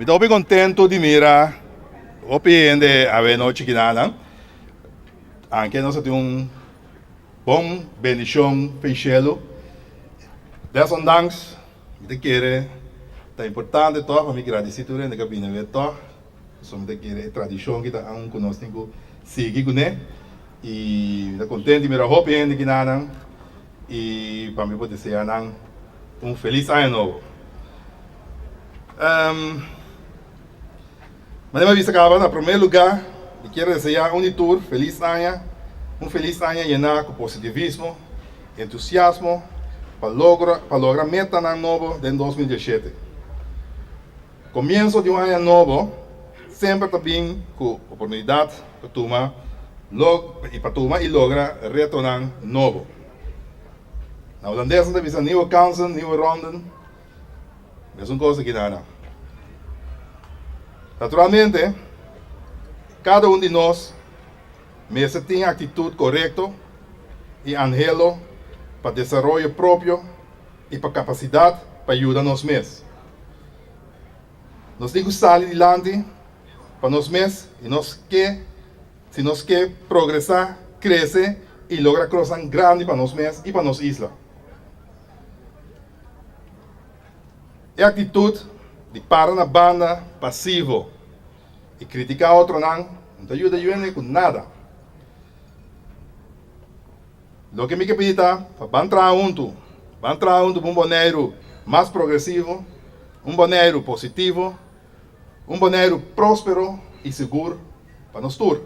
Mi ta hopi kontentu di mira hopi hende awe nochi kinanan. Anke nos a tin un bon bendishon fen shelu. Desondanks mi ta kere ta importante tòg pa mi gradisí tur hende ku a bini awe tòg. Pasobra mi ta kere e tradishon ki ta un ku nos tin ku sigui kuné. I mi ta kontentu di mira hopi hende kinanan i pa mi por deseá nan un felis aña nobo. Manera mi a bisa kaba, na promé lugá mi kier deseá un di tur felis aña, un felis aña yená ku positivismo, entusiasmo pa logra pa logra metanan nobo den 2017. Komienso di un aña nobo semper ta bin ku oportunidat pa tuma pa tuma i logra retonan nobo. Na hulandes nan ta bisa nieuwe kansen, nieuwe ronden. Mesun kos aki na nan. Naturalmente, kada un di nos mester tin aktitut korekto i anhelo pa desaroyo propio i pa kapasidat pa yuda nos mes. Nos tin ku sali dilanti pa nos mes i nos ke si nos ke progresá, krese i logra kosnan grandi pa nos mes i pa nos isla. E aktitut di para na banda pasivo i kritiká otronan no ta yuda yuende ku nada. Loke mi ke pidi ta pa ban traha huntu, ban traha huntu pa un Boneiru mas progresivo, un Boneiru positivo, un Boneiru próspero i sigur pa nos tur.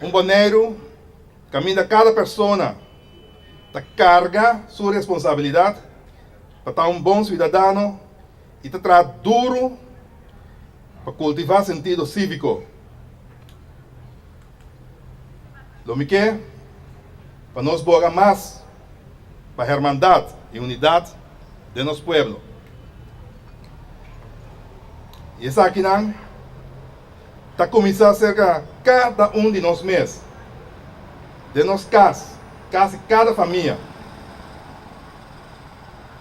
Un Boneiru kaminda kada persona ta karga su responsabilidat pa ta un bon siudadano i ta traha duru pa kultivá sentido síviko. Lo mi ke pa nos boga mas pa hermandat i unidat den nos pueblo. I esakinan ta kuminsá serka kada un di nos mes, den nos kas, kas di kada famia.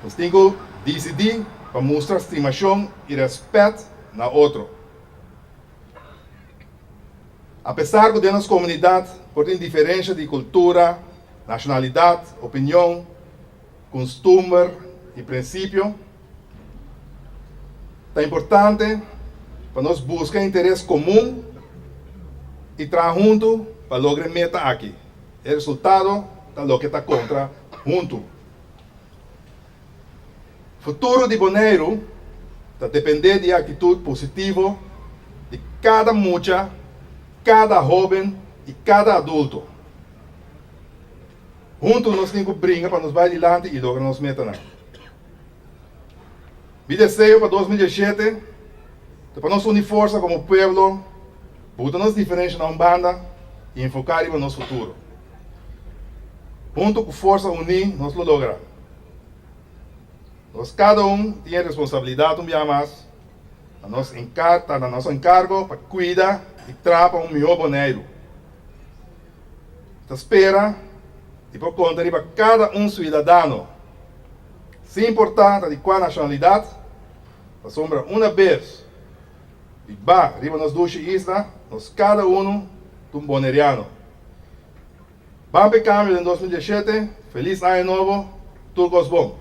Nos tin ku disidí pa mustra stimashon i rèspèt na otro. Apesar ku den nos komunidat por tin diferensha di kultura, nashonalidat, opinion, kustumber i prinsipio, ta importante pa nos buska interes komun i traha huntu pa logra e meta aki. E resultado ta loke ta kontra huntu. Futuro di Boneiru ta dependé di e aktitut positivo di kada mucha, kada hóben i kada adulto. Huntu nos tin ku bringa pa nos bai dilanti i logra nos metanan. Mi deseo pa 2017 ta pa nos uni forsa komo pueblo, buta nos diferensha na un banda i enfoká riba nos futuro. Huntu ku forsa uní nos lo logra. Nos kada un tin e responsabilidat un bia mas na nos ta na nos enkargo pa kuida i traha pa un mihó Boneiru. Ta spera di por konta riba kada un suidadano, sin importá ta di kua nashonalidat, pasobra una bes di ba riba nos dushi isla, nos kada unu ta un boneriano. Ban p'e kambio den 2017, felis aña nobo, tur kos bon.